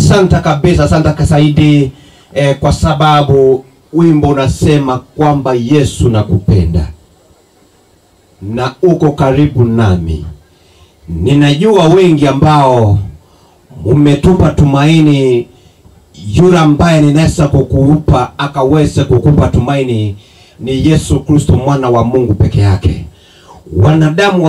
Asante kabisa, asante Kasaidi, kwa sababu wimbo unasema kwamba Yesu nakupenda na uko karibu nami. Ninajua wengi ambao mmetupa tumaini, yule ambaye ninaweza kukupa akaweze kukupa tumaini ni Yesu Kristo mwana wa Mungu peke yake. Wanadamu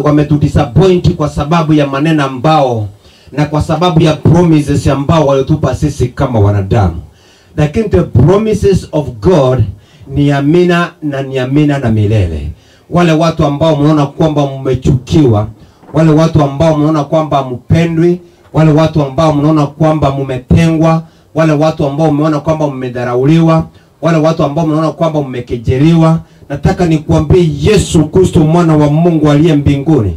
wametudisappoint kwa sababu ya maneno ambao na kwa sababu ya promises ambao walitupa sisi kama wanadamu. Lakini the promises of God ni amina na ni amina na milele. Wale watu ambao mnaona kwamba mmechukiwa, wale watu ambao mnaona kwamba mpendwi, wale watu ambao mnaona kwamba mmetengwa, wale watu ambao mmeona kwamba mmedharauliwa, wale watu ambao mnaona kwamba mmekejeliwa, nataka nikuambie Yesu Kristo mwana wa Mungu aliye mbinguni,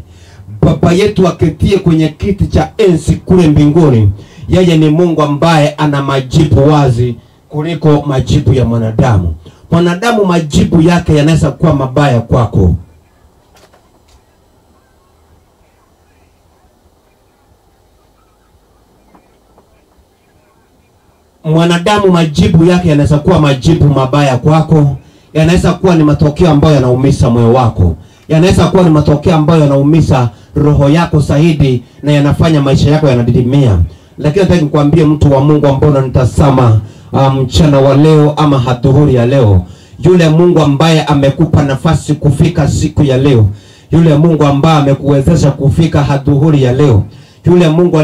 Baba yetu aketie kwenye kiti cha enzi kule mbinguni, yeye ni Mungu ambaye ana majibu wazi kuliko majibu ya mwanadamu. Mwanadamu majibu yake yanaweza kuwa mabaya kwako. Mwanadamu majibu yake yanaweza kuwa majibu mabaya kwako, yanaweza kuwa ni matokeo ambayo yanaumiza moyo wako, yanaweza kuwa ni matokeo ambayo yanaumiza roho yako zaidi na yanafanya maisha yako yanadidimia. Lakini nataka nikwambie mtu wa Mungu ambaye unanitazama mchana wa leo ama hadhuhuri ya leo, yule Mungu ambaye amekupa nafasi kufika siku ya leo, yule Mungu ambaye amekuwezesha kufika hadhuhuri ya leo, yule Mungu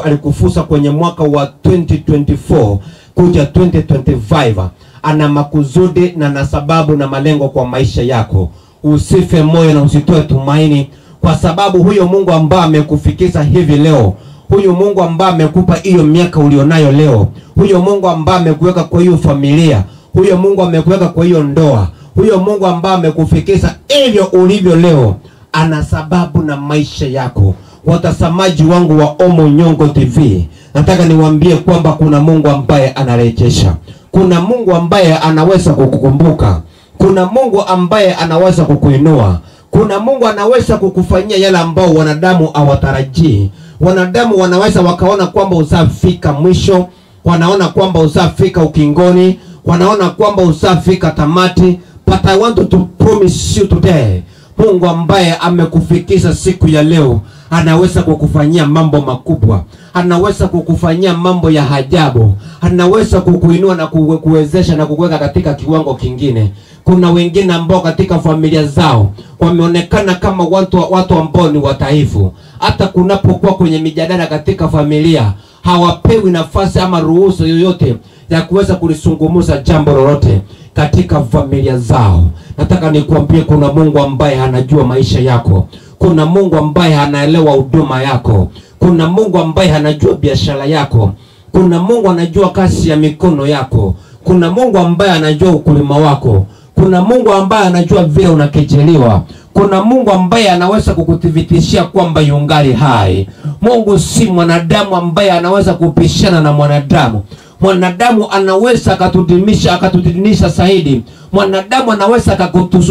alikufusa kwenye mwaka wa 2024 kuja 2025, ana makusudi na na sababu na malengo kwa maisha yako. Usife moyo na usitoe tumaini, kwa sababu huyo Mungu ambaye amekufikisha hivi leo, huyo Mungu ambaye amekupa hiyo miaka ulionayo leo, huyo Mungu ambaye amekuweka kwa hiyo familia, huyo Mungu amekuweka kwa hiyo ndoa, huyo Mungu ambaye amekufikisha hivyo ulivyo leo, ana sababu na maisha yako. Watazamaji wangu wa Omo Nyongo TV, nataka niwaambie kwamba kuna Mungu ambaye anarejesha. Kuna Mungu ambaye anaweza kukukumbuka. Kuna Mungu ambaye anaweza kukuinua. Kuna Mungu anaweza kukufanyia yale ambao wanadamu hawatarajii. Wanadamu wanaweza wakaona kwamba usafika mwisho, wanaona kwamba usafika ukingoni, wanaona kwamba usafika tamati. But I want to promise you today, Mungu ambaye amekufikisha siku ya leo anaweza kukufanyia mambo makubwa, anaweza kukufanyia mambo ya ajabu, anaweza kukuinua na kukuwezesha na kukuweka katika kiwango kingine. Kuna wengine ambao katika familia zao wameonekana kama watu ambao ni wataifu. Hata kunapokuwa kwenye mijadala katika familia hawapewi nafasi ama ruhusa yoyote ya kuweza kulisungumuza jambo lolote katika familia zao. Nataka nikuambie kuna Mungu ambaye anajua maisha yako. Kuna Mungu ambaye anaelewa huduma yako. Kuna Mungu ambaye anajua biashara yako. Kuna Mungu anajua kazi ya mikono yako. Kuna Mungu ambaye anajua ukulima wako. Kuna Mungu ambaye anajua vile unakejeliwa. Kuna Mungu ambaye anaweza kukuthibitishia kwamba yungali hai. Mungu si mwanadamu ambaye anaweza kupishana na mwanadamu. Mwanadamu anaweza akatudimisha, akatudinisha zaidi. Mwanadamu anaweza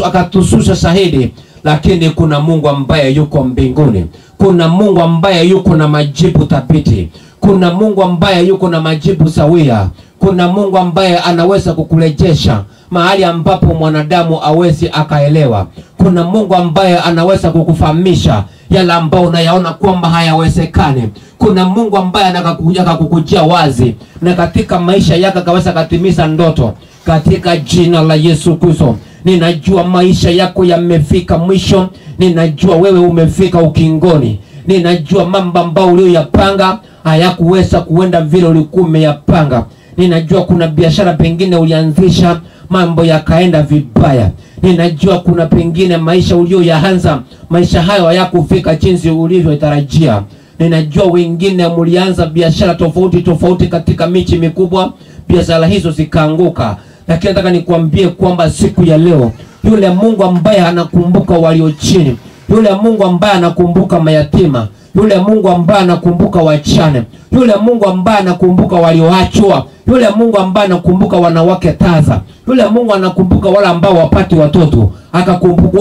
akatususha zaidi. Lakini kuna Mungu ambaye yuko mbinguni. Kuna Mungu ambaye yuko na majibu thabiti. Kuna Mungu ambaye yuko na majibu sawia. Kuna Mungu ambaye anaweza kukurejesha mahali ambapo mwanadamu hawezi akaelewa. Kuna Mungu ambaye anaweza kukufahamisha yale ambayo unayaona kwamba hayawezekani. Kuna Mungu ambaye anakukujia wazi na katika maisha yako akaweza kutimiza ndoto katika jina la Yesu Kristo. Ninajua maisha yako yamefika mwisho. Ninajua wewe umefika ukingoni. Ninajua mambo ambayo uliyoyapanga hayakuweza kuenda vile ulikuwa umeyapanga. Ninajua kuna biashara pengine ulianzisha, mambo yakaenda vibaya. Ninajua kuna pengine maisha uliyoyaanza, maisha hayo hayakufika jinsi ulivyotarajia. Ninajua wengine mlianza biashara tofauti tofauti katika miji mikubwa, biashara hizo zikaanguka. Lakini nataka nikuambie kwamba siku ya leo, yule Mungu ambaye anakumbuka walio chini, yule Mungu ambaye anakumbuka mayatima, yule Mungu ambaye anakumbuka wachane, yule Mungu ambaye anakumbuka walioachwa, yule Mungu ambaye anakumbuka wanawake tasa, yule Mungu anakumbuka wale ambao wapati watoto,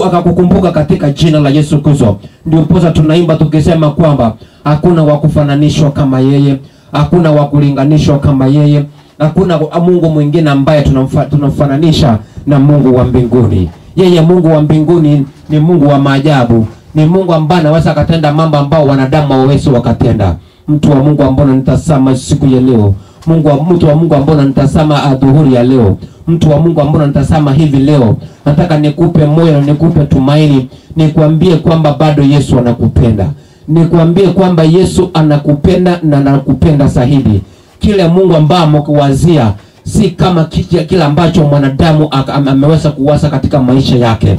akakukumbuka katika jina la Yesu Kristo. Ndio posa tunaimba tukisema kwamba hakuna wa kufananishwa kama yeye, hakuna wa kulinganishwa kama yeye, hakuna Mungu mwingine ambaye tunamfananisha na Mungu wa mbinguni. Yeye Mungu wa mbinguni ni Mungu wa maajabu, ni Mungu ambaye anaweza akatenda mambo ambao wanadamu hawawezi wakatenda. Mtu wa Mungu ambaye unanitazama siku ya leo, mtu wa Mungu ambaye unanitazama adhuhuri ya leo, mtu wa Mungu ambaye unanitazama hivi leo, nataka nikupe moyo na nikupe tumaini, nikwambie kwamba bado Yesu anakupenda. Nikwambie kwamba Yesu anakupenda na anakupenda zaidi. Kile Mungu ambaye amekuwazia si kama kile ambacho mwanadamu ameweza kuwaza katika maisha yake.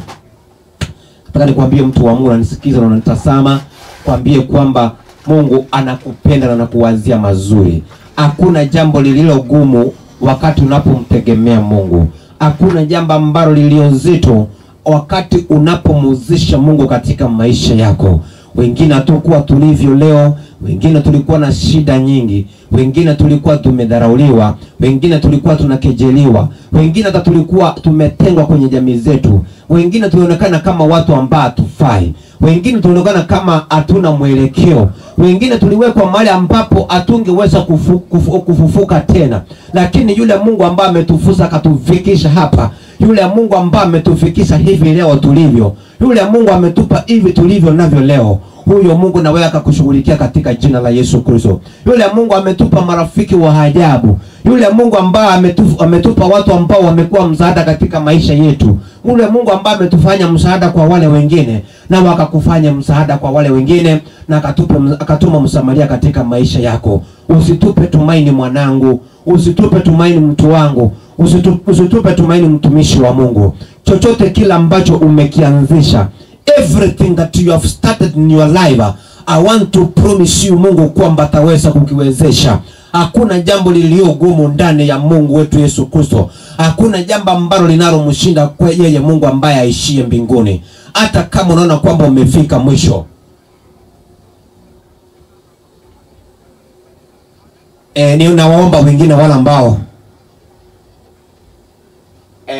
Nataka nikwambie mtu wa Mungu unanisikiza na unanitazama, kwambie kwamba Mungu anakupenda na anakuwazia mazuri. Hakuna jambo lililo gumu wakati unapomtegemea Mungu. Hakuna jambo ambalo lililo zito wakati unapomuzisha Mungu katika maisha yako. Wengine hatukuwa tulivyo leo, wengine tulikuwa na shida nyingi, wengine tulikuwa tumedharauliwa, wengine tulikuwa tunakejeliwa, wengine hata tulikuwa tumetengwa kwenye jamii zetu, wengine tulionekana kama watu ambao hatufai, wengine tulionekana kama hatuna mwelekeo, wengine tuliwekwa mahali ambapo hatungeweza kufufuka tena. Lakini yule Mungu ambaye ametufuza akatufikisha hapa, yule Mungu ambaye ametufikisha hivi leo tulivyo, yule Mungu ametupa hivi tulivyo navyo leo, huyo Mungu na wewe akakushughulikia katika jina la Yesu Kristo. Yule Mungu ametupa marafiki wa ajabu, yule Mungu ambaye ametupa watu ambao wamekuwa msaada katika maisha yetu, yule Mungu ambaye ametufanya msaada kwa wale wengine na wakakufanya msaada kwa wale wengine, na akatuma msamaria katika maisha yako. Usitupe tumaini mwanangu, usitupe tumaini mtu wangu, usitupe tumaini mtumishi wa Mungu. Chochote kila ambacho umekianzisha, everything that you have started in your life, I want to promise you Mungu kwamba ataweza kukiwezesha. Hakuna jambo lililo gumu ndani ya Mungu wetu Yesu Kristo. Hakuna jambo ambalo linalomshinda kwa yeye Mungu ambaye aishie mbinguni. Hata kama unaona kwamba umefika mwisho. Ninawaomba wengine wale ambao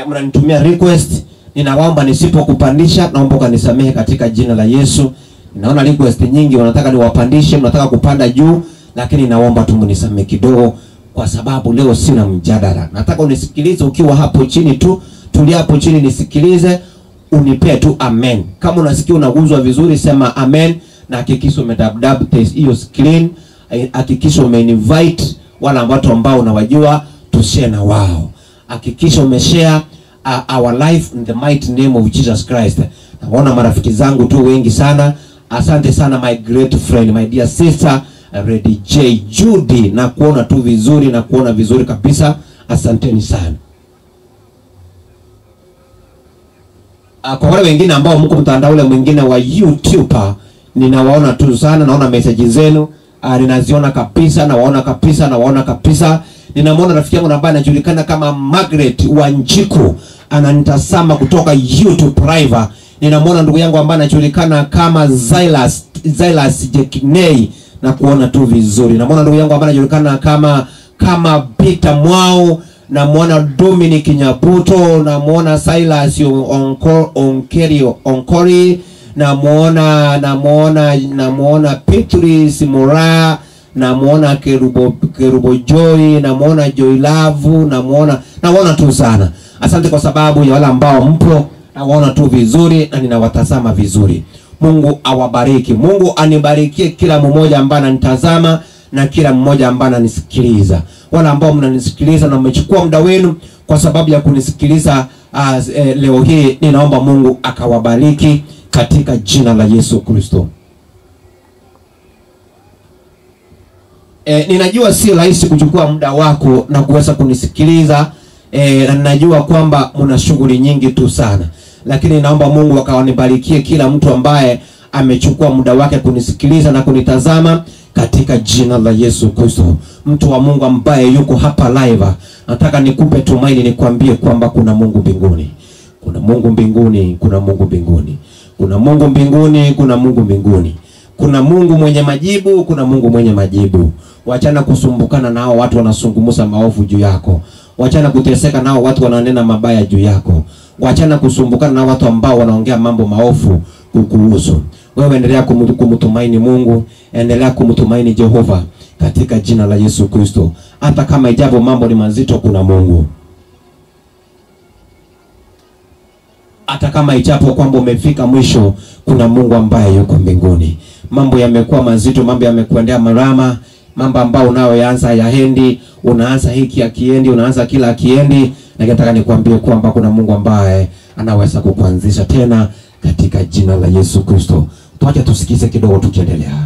mnanitumia request, ninawaomba nisipokupandisha, naomba ukanisamehe katika jina la Yesu. Ninaona request nyingi wanataka niwapandishe, mnataka kupanda juu, lakini naomba tu mnisamehe kidogo kwa sababu leo sina mjadala. Nataka unisikilize ukiwa hapo chini tu, tulia hapo chini nisikilize, unipee tu amen. Kama unasikia unaguzwa vizuri sema amen, na hakikisha umetabdab hiyo screen, hakikisha umeinvite wala watu ambao unawajua tushare na wao. Hakikisha umeshare our life in the mighty name of Jesus Christ. Naona marafiki zangu tu wengi sana. Asante sana my great friend, my dear sister Ready J Judy, na kuona tu vizuri, na kuona vizuri kabisa. Asanteni sana. Kwa wale wengine ambao mko mtandao ule mwingine wa YouTube, ninawaona tu sana, naona message zenu, ninaziona kabisa, nawaona kabisa, nawaona kabisa. Ninamwona rafiki yangu ambaye anajulikana kama Margaret Wanjiku, ananitazama kutoka YouTube live. Ninamwona ndugu yangu ambaye anajulikana kama Silas Jekinei, na kuona tu vizuri. Namwona ndugu yangu ambaye anajulikana kama Peter Mwao, namwona Dominic Nyabuto, namwona Silas Onkori, namwona Patrice Mura, namuona Kerubo Joy, namuona Joy Love, namuona tu sana. Asante kwa sababu ya wale ambao mpo, nawaona tu vizuri na ninawatazama vizuri. Mungu awabariki. Mungu anibarikie kila mmoja ambaye ananitazama na kila mmoja ambaye ananisikiliza. Wale ambao mnanisikiliza na mmechukua muda wenu kwa sababu ya kunisikiliza leo hii, ninaomba Mungu akawabariki katika jina la Yesu Kristo. Ninajua si rahisi kuchukua muda wako na kuweza kunisikiliza, na ninajua kwamba mna shughuli nyingi tu sana. Lakini naomba Mungu akawanibarikie kila mtu ambaye amechukua muda wake kunisikiliza na kunitazama katika jina la Yesu Kristo. Mtu wa Mungu ambaye yuko hapa live, nataka nikupe tumaini, nikwambie kwamba kuna Mungu mbinguni. Kuna Mungu mbinguni, kuna Mungu mbinguni. Kuna Mungu mbinguni, kuna Mungu mbinguni. Kuna Mungu mwenye majibu, kuna Mungu mwenye majibu. Wachana kusumbukana nao watu wanasungumuza maovu juu yako. Wachana kuteseka nao watu wananena mabaya juu yako. Wachana kusumbukana na watu ambao wanaongea mambo maovu kukuhusu. Wewe endelea kumtumaini Mungu, endelea kumtumaini Jehova katika jina la Yesu Kristo. Hata kama ijapo mambo ni mazito, kuna Mungu. Hata kama ijapo kwamba umefika mwisho, kuna Mungu ambaye yuko mbinguni. Mambo yamekuwa mazito, mambo yamekuendea marama, mambo ambayo unayoanza hayaendi, unaanza hiki hakiendi, unaanza kila hakiendi, na nataka nikwambie kwamba kuna Mungu ambaye anaweza kukuanzisha tena katika jina la Yesu Kristo. Tuache tusikize kidogo tukiendelea.